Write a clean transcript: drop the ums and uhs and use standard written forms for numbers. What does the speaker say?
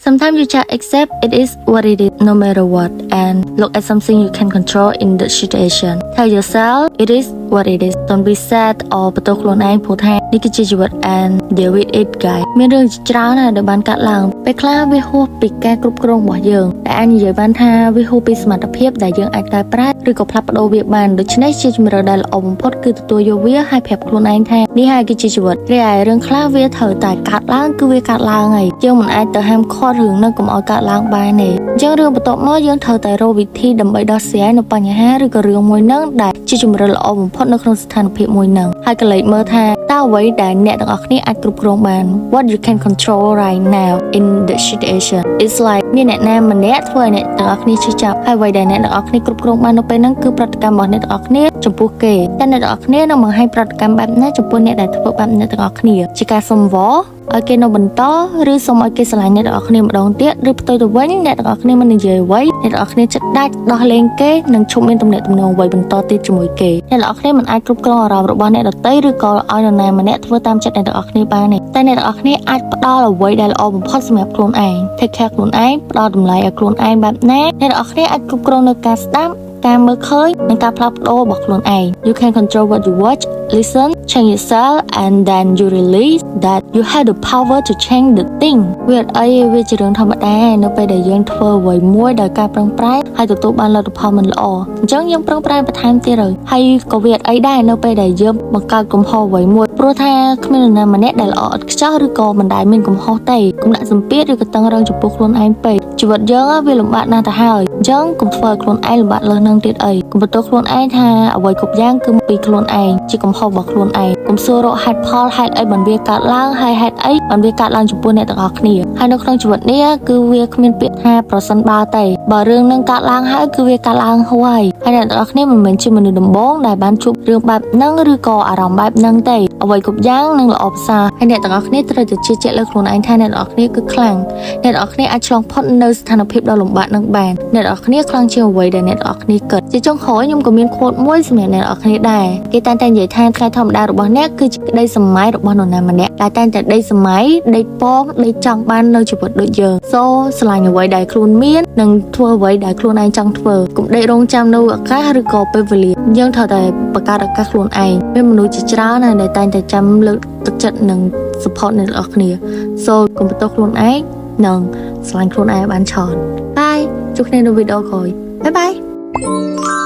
Sometimes you just accept it is what it is, no matter what, and look at something you can control in the situation. Tell yourself it is what it is. Don't be sad or បន្ទោសខ្លួនឯងព្រោះថានេះគឺជាជីវិត and deal with it, guys. មានរឿងជាច្រើនណាស់ដែលបានកើតឡើងពេលខ្លះវាហួសពីការគ្រប់គ្រងរបស់យើងដែលអាចនិយាយបានថាវាហួសពីសមត្ថភាពដែលយើងអាចកែប្រែឬក៏ផ្លាស់ប្ដូរវាបានដូច្នេះជាជម្រើសដែលល្អបំផុតគឺទទួលយកវាហើយប្រាប់ខ្លួនឯងថានេះហើយគឺជាជីវិតរីឯរឿងខ្លះវាត្រូវតែកើតឡើងគឺវាកើតឡើងហើយយើងមិនអាចទៅហាមឃាត់រឿងនឹងកុំឲ្យកើតឡើងបានទេអញ្ចឹងរឿងបន្ទាប់មកយើងត្រូវតែរកវិធីដើម្បីដោះស្រាយនៅបញ្ហាឬក៏រឿងមួយហ្នឹងដែលជាជម្រើសល្អបំផុតនៅក្នុងស្ថានភាពមួយហ្នឹងហើយក៏លេចមើលថាតើអ្វីដែលអ្នកទាំងអស់គ្នាអាចគ្រប់គ្រងបាន what you can control right now in the situation. It's like មានអ្នកណាម្នាក់ធ្វើឲ្យអ្នកទាំងអស់គ្នាឈឺចាប់ហើយអ្វីដែលអ្នកទាំងអស់គ្នាគ្រប់គ្រងបាននៅពេលហ្នឹងគឺប្រតិកម្មរបស់អ្នកទាំងអស់គ្នាចំពោះគេតែអ្នកទាំងអស់គ្នានឹងបង្ហាញប្រតិកម្មបែបណាចំពោះអ្នកដែលធ្វើបែបអ្នកទាំងអស់គ្នាជាការសុំវរឲ្យគេនៅបន្តឬសូមឲ្យគេស្រឡាញ់អ្នកទាំងអស់គ្នាម្ដងទៀតឬផ្ទុយទៅវិញអ្នកទាំងអស់គ្នាមិននិយាយអ្វីអ្នកទាំងអស់គ្នាចិត្តដាច់ដោះលែងគេនិងឈប់មានទំនាក់ទំនងអ្វីបន្តទៀតជាមួយគេអ្នកទាំងអស់គ្នាមិនអាចគ្រប់គ្រងអារម្មណ៍របស់អ្នកដទៃឬក៏ឲ្យនរណាម្នាក់ធ្វើតាមចិត្តអ្នកទាំងអស់គ្នាបានទេតែអ្នកទាំងអស់គ្នាអាចផ្ដល់អ្វីដែលល្អបំផុតសម្រាប់ខ្លួនឯង take care ខ្លួនឯងផ្ដល់តម្លៃឲ្យខ្លួនឯងបែបណាអ្នកទាំងអស់គ្នាអាចគ្រប់គ្រងនៅការស្ដាប់ការមើលឃើញនិងការផ្លាស់ប្ដូររបស់ខ្លួនឯង You can control what you watch, listen, change yourself, and then you realize that you have the power to change the thing. វាអត់អីវាជារឿងធម្មតានៅពេលដែលយើងធ្វើអ្វីមួយដោយការប្រឹងប្រែងហើយទទួលបានលទ្ធផលមិនល្អអញ្ចឹងយើងប្រឹងប្រែងបន្ថែមទៀតហើយហើយក៏វាអត់អីដែរនៅពេលដែលយើងបង្កើតកំហុសអ្វីមួយព្រោះថាគ្មាននរណាម្នាក់ដែលល្អឥតខ្ចោះឬក៏មិនដែលមានកំហុសទេកុំដាក់សម្ពាធឬក៏តឹងរឹងចំពោះខ្លួនឯងពេកជីវិតយើងវាលំបាកណាស់ទៅហើយអញ្ចឹងកុំធ្វើឲ្យខ្លួនឯងលំបាកលើសនឹងទៀតអីកុំបន្ទោសខ្លួនឯងថាអ្វីគ្រប់យ៉ាងគឺពីខ្លួនឯងជាកំហុសរបស់ខ្លួនឯងកុំសួររកហេតុផលហេតុអីបានវាកើតឡើងហើយហេតុអីបានវាកើតឡើងចំពោះអ្នកទាំងអស់គ្នាហើយនៅក្នុងជីវិតនេះគឺវាគ្មានពាក្យថាប្រសិនបើទេបើរឿងនឹងកើតឡើងហើយគឺវាកើតឡើងហើយហើយអ្នកទាំងអស់គ្នាមិនមែនជាមនុស្សដំបូងដែលបានជួបរឿងបែបហ្នឹងឬក៏អារម្មណ៍បែបហ្នឹងទេអ្វីគ្រប់យ៉ាងនឹងល្អប្រសើរហើយអ្នកទាំងអស់គ្នាត្រូវតែជឿជាក់លើខ្លួនឯងថាអ្នកទាំងអស់គ្នាគឺខ្លាំងអ្នកទាំងអស់គ្នាអាចឆ្លងផុតនៅស្ថានភាពដ៏លំបាកនឹងបានអ្នកទាំងអស់គ្នាខ្លាំងជាងអ្វីដែលអ្នកទាំងអស់គ្នាគិតជាចុងក្រោយខ្ញុំក៏មាន quote មួយសម្រាប់អ្នកទាំងអស់គ្នាដែរគេតែងតែនិយាយថាថ្ងៃធម្មតារបស់អ្នកគឺជាក្តីស្រមៃរបស់នរណាម្នាក់ដែលតែងតែដេកស្រមៃដេកប៉ងដេកចង់បាននៅជីវិតដូចយើង so ស្រឡាញ់អ្វីដែលខ្លួនមាននិងធ្វើអ្វីដែលខ្លួនឯងចង់ធ្វើកុំដេករងចាំនៅឱកាសឬក៏ពេលវេលាយើងត្រូវតែបង្កើតឱកាសខ្លួនឯងមានមនុស្សជាច្រើនណាស់ដែលតែងតែចាំលើកទឹកចិត្តនិង support អ្នកទាំងអស់គ្នា so កុំបន្ទោសខ្លួនឯងនិងស្រឡាញ់ខ្លួនឯងឲ្យបានច្រើន bye ជួបគ្នានៅវីដេអូក្រោយ bye bye.